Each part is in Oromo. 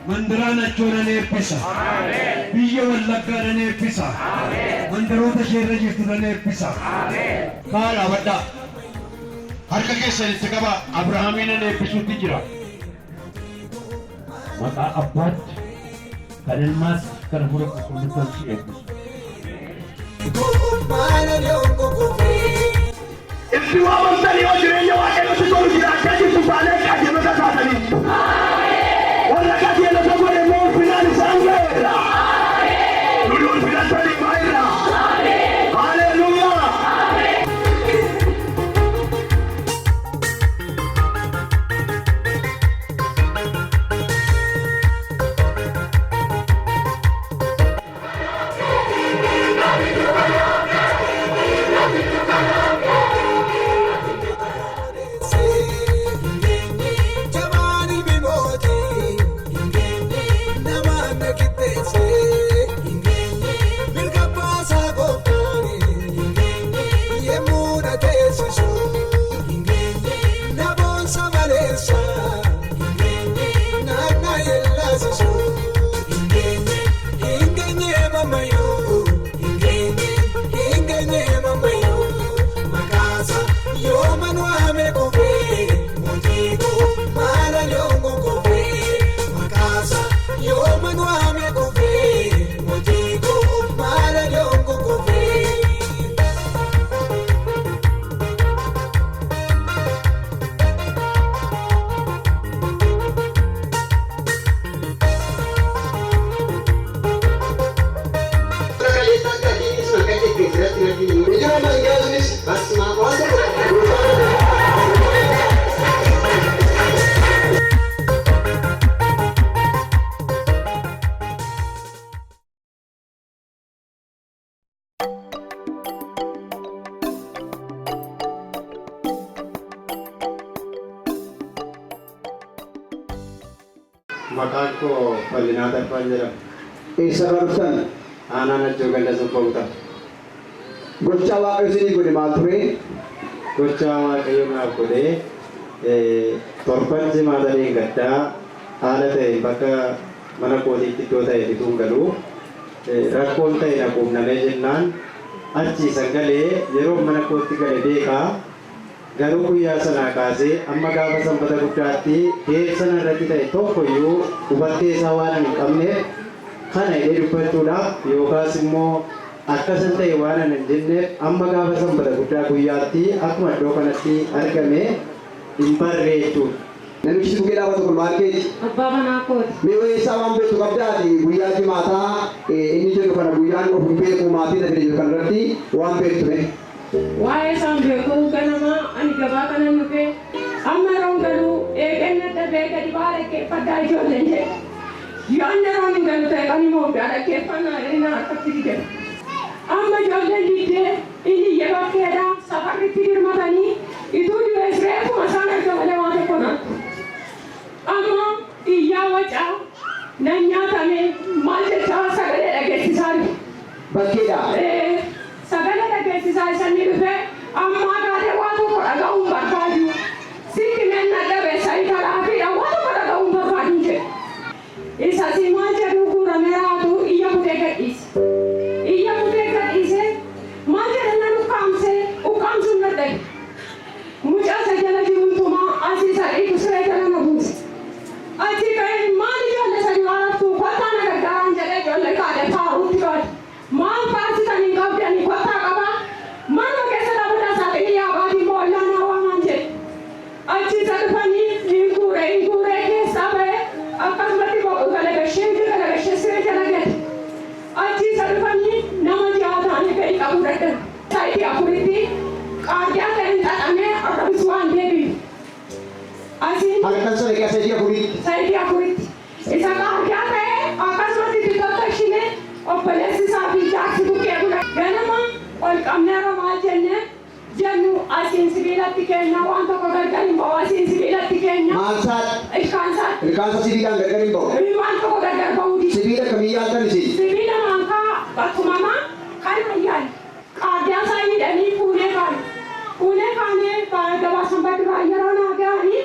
Mandaraa Nachoo nan eebbisa. Biyya Wallaggaa nan eebbisa. Mandaroota ishee irra jirtu nan eebbisa. Kaa dhaabadhaa. Harka keessan itti qabaa. Abrahaamii nan eebbisuutti jira. Maqaa Abbaatti, kan Ilmaatti, kan Hafuura Qulqulluuttan si eebbisa. Itti waamamtanii yoo jireenya Waaqayyotti tolu jiraachaa jirtu taanaan qajeelota taataniittu. Warra qajeelota godhe immoo ulfinaan isaan ga'eera. Nuni ulfinatti adeemaa jirra. Haleluuyaa! Maqaan koo Bal'inaa Tarfaan jedhama. Eessarraa dhuftan? Aanaa Najjoo ganda Subbaa Kutaa. Gochaa Waaqayyo isinii godhe maal ture? Gochaa Waaqayyo naaf godhe torban Jimaata dheengaddaa haala ta'een bakka mana kootiitti iddoo ta'e bituun galu rakkoon ta'e na quunnamee jennaan achi isan galee yeroo mana kootti gale beekaa Garuu guyyaa sanaa kaasee amma gaafa Sanbata Guddaatti deemsa na irratti ta'e tokko iyyuu hubattee isaa waanan hin qabneef kana jedhee dubbachuudhaaf yookaas immoo akkasan ta'e waanan hin jenneef amma gaafa Sanbata Guddaa guyyaatti akkuma iddoo kanatti argame hin barre jechuudha. Namichi si bukkee dhaabatu kun maal keeti? Abbaa manaa kooti. Mee wa'ee isaa waan beektu qabdaa ati guyyaa Jimaataa inni jedhu kana guyyaan of hin beeku maatiin na fide jedhu kana irratti waan beektu mee? Waa'ee isaa hin beeku ganama ani gabaa kanan dhufe amma yeroon galu eegeen dadhabee gadi ba'aa dhaggeeffadhaa ijoolleen jedhe. Yoon yeroon hin galu ta'e kan immoo hundaa dhaggeeffannaa jedhee na harkatti dide. Amma ijoolleen diddee inni iyye bakkeedha safarri itti dirmatanii ituu du'ees reeffuma isaan arga malee waan tokko hin argu. Amma iyyaa wacaa nan nyaatame maal jechaa sagalee dhageessisaa jiru. Bakkeedha. Ee, sagalee dhageessisaa isa inni dhufe ammaa kaatee waa tokko dhaga'uu hin barbaadu. Sitti meen nadhabe saayikalaafidha waa tokko dhaga'uu hin barbaadu jedhe. Isa si maal jedhuu guuramee raatu iyya kutee gadhiise. Iyya kutee gadhiise maal jedhe nan ukkaamse ukkaamsuun dadhabe. Mucaa isa jala jirun tumaa asii isa dhiitu siree jala na buuse. Achii ka'een maal ijoollee sadi waan haftuu kottaa na gargaaraan jedhee ijoollee kaadhe faaruutti baate. Maal faarsitan hin qabdanii kottaa qabaa manuma keessa dhaabadhaa saaxinii yaabaatii immoo ollaa naa waamaan jedhe. Achii isa dhufanii hin guure hin guuree keessaa ba'e akkasumatti galagashee ija galagashee siree jala gate. Achii isa dhufanii nama ja'a ta'anii gadi qabuu dadhabe. Sa'aatii afuritti qaardiyaa ta'een xaxamee arrabis waan deebi'u. Asiin Halkan sana egaa sa'aatii afuritti. Sa'aatii afuritti. Isa qaardiyaa ta'e akkasumatti itti tottolchine obboleessi isaa fi jaarsi bukkee bula. Ganama ol qabnee maal jennee jennu asiin sibiilatti keenya waan tokko gargar hin ba'u asiin sibiilatti keenya. Maal isaatti? Ilkaan isaatti. Ilkaan isaa sibiilaan gargar hin ba'u. Waan tokko gargar ba'uu dide. Sibiila akkamii yaaltan isin? Sibiila maankaa bakkumamaa kan ayyaani. Qaardiyaa isaa hidhanii fuunee kaane. Fuunee kaanee gabaa Sanbata duraa yeroo naa ga'anii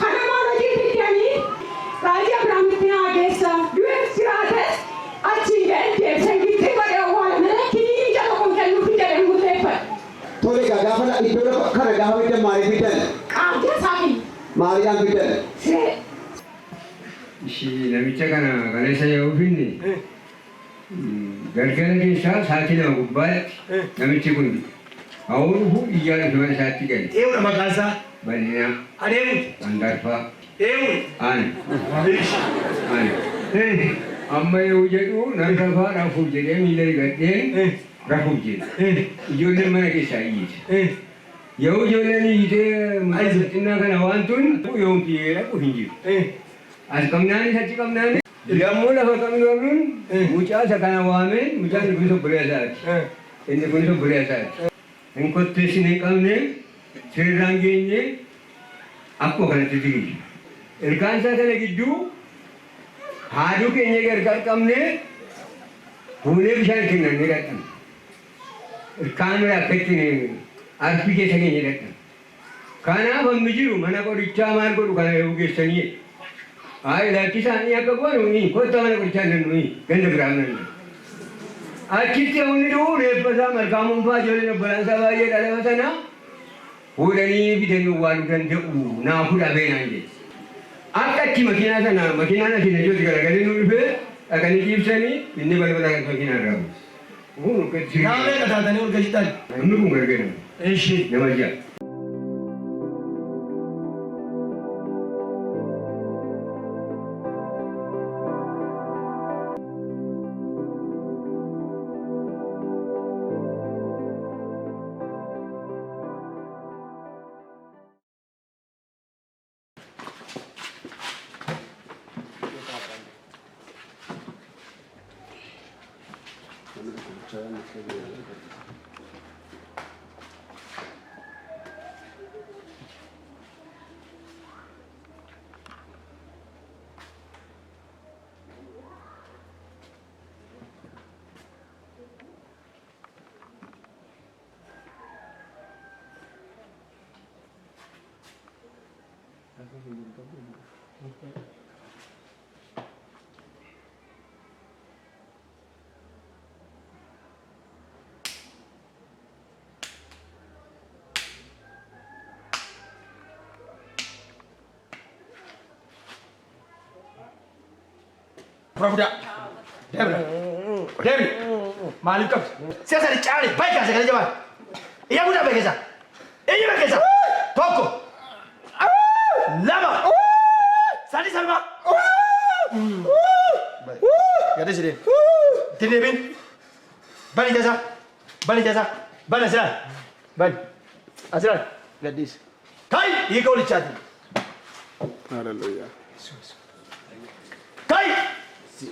kana maal hojii fiddanii raajii Abiraamitti naa Maariyaam fiddan. See. Ishii namicha kana kaleessa yoo finne galgala keessaa sa'aatii 2 gubbaatti namichi kun hawwa dhufu ijaa dhufe mana isaatti gale. Eewudha maqaan isaa. Bal'inaa. Adeemuuti. Angarfaa. Eewudha. Ana. Ana. Amma yoo jedhu nan rafaa rafuuf jedhee miila rigadhee rafuuf jedhe. Ijoolleen mana keessaa iyyite. Yoo ijoolleen iyyitee mucaa xinnaa kana waan tun yoom kiyyee dhaqu hin jiru. As qabnaanis achi qabnaanis yommuu lafa qabnu qabnuun mucaa isa kana waamee mucaan kunis obboleessa isaati. Inni kunis obboleessa isaati. Hin kotteessine hin qabne sirriirraan geenye akkuma kanatti diriire. Ilkaan isaa sana gidduu haaduu keenya gargar qabne fuunee bishaan itti nannee dhaqne. Ilkaan akka ittiin arfii keessa keenya dhaqne. Kanaaf hammi jiru mana qorichaa maal godhu kana yoo geessanii Ay lakkisaanii akka goonu ni kottaa mana qorichaa nannu ganda biraa nannu. Achitti humni du'u reeffa isaa malkaamuun fa'aa ijoolleen obbolaan isaa baay'ee dhalaba sana fuudhanii fidanii owwaaluu danda'u naa fuudha beenaan jedhe. Akka achi makiinaa sana makiinaan asii najooti garagalee nu dhufee dhaqanii ciibsanii inni balbala makiinaa irraa buuse. Kun akkatti Nama meeqa taatanii ol gashitan? Namni kun gargara. Ishi. Nama ja'a. Fura fudaa. Deemna. Deemi. Maaliif qabdi? Si'a sadi caali bayi kaase kana jabaa. Iyya guddaa bayi keessa. Iyyi bayi keessa. Tokko. Lama. Sadi salma. Gadi si deemi. Itti deebiin. Bani jasa. Bani jasa. Bani asiraan. Bani. Asiraan. Gaddiis. Kai hiika olichaati. Hallelujah. Kai.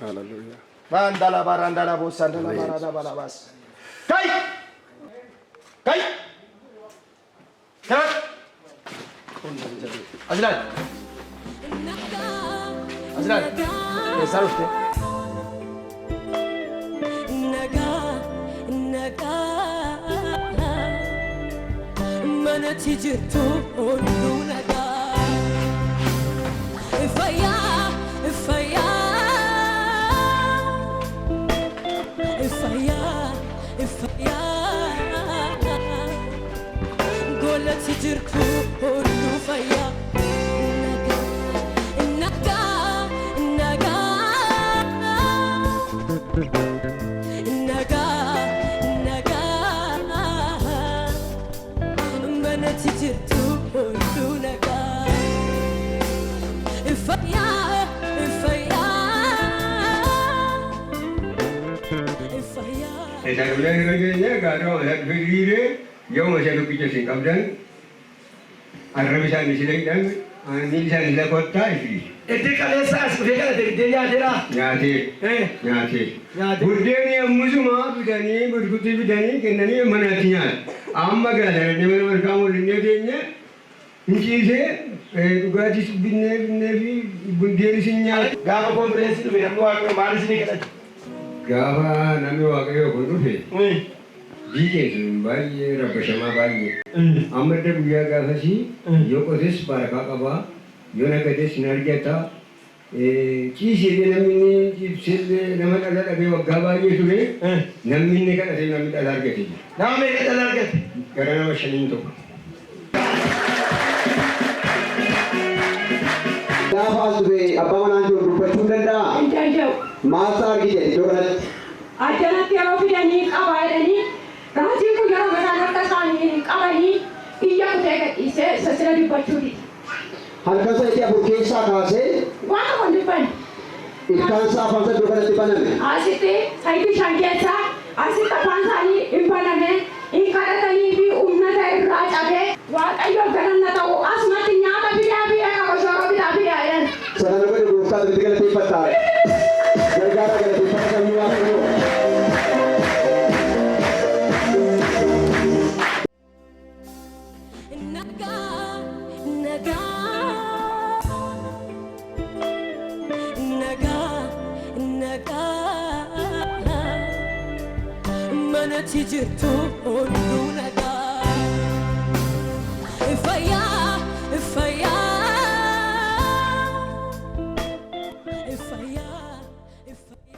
Hallelujah. Mandala barandala bosandala barada balabas. Kai. Kai. Kai. Asiraan. Asiraan. Eessaa dhufte? Nagaa, nagaa, manatti jirtu hunduu nagaa. Fayyaa, fayyaa, fayyaa, fayyaa, golatti jirtu hunduu fayyaa. Nagaa, nagaa, nagaa, nagaa, manatti jirtu hunduu nagaa. Fayyaa, fayyaa, fayyaa. Isa dhufnee irra geenye gaadoo isa dhufe diriiree yooma isa tokkicha isin qabdan arraba isaan isin hidhan miilli isaan isa kottaa ifi. Itti kaleessa as dhufee kana biddeen nyaateera. Nyaatee. Nyaatee. Nyaatee. Buddeen yommusuma fidanii burkutii fidanii kennanii manatti nyaata. Amma gaazexaa mana malkaa mul'innee teenye hin ciisee dhugaatis binnee binnee fi buddeenis hin nyaatu. Gaafa konfireensii dhufe namni waaqayyo maal isinii kadhate? Gaafa namni waaqayyoo kun dhufe biyyi sun baay'ee rabbashamaa baay'ee. Amma edda guyyaa gaafasii yoo qotes barakaa qabaa yoo nagades hin argata. Ciisee namni inni ciibsellee nama dhala dhabee waggaa baay'ee ture namni inni kadhate namni dhala argate jira. Nama meeqa dhala argate? Gara nama shaniin tokko. Gaafa as dhufe abbaa manaan jiru dubbachuu hin danda'a? Hin danda'u. Maaltu argite iddoo kanatti? Addanatti yeroo fidanii qabaa jedhanii, raajiin kun yeroo isaan harka isaanii qabanii iyya kutee gadhiisee isa sila dubbachuu dide. Halkan sa'aatii 4 keessaa kaasee Waan tokko hin dubbanne. Ilkaan isaa, afaan isaa iddoo kanatti baname. Asitti sayitii 5 keessaa asitti afaan isaanii hin baname, hin kadhatanii fi humna ta'e irraa cabee Waaqayyoof galanna ta'u, asumatti nyaata fidaa fidaa qaba, shooroo bitaa fidaa jedhan. Sana nu godhe gooftaa itti galateeffadhaa. Gargaara, galateeffata sabni Waaqayyoo. Nagaa, nagaa, nagaa, nagaa, manatti jirtu hunduu nagaa, fayyaa, fayyaa, fayyaa, fayyaa.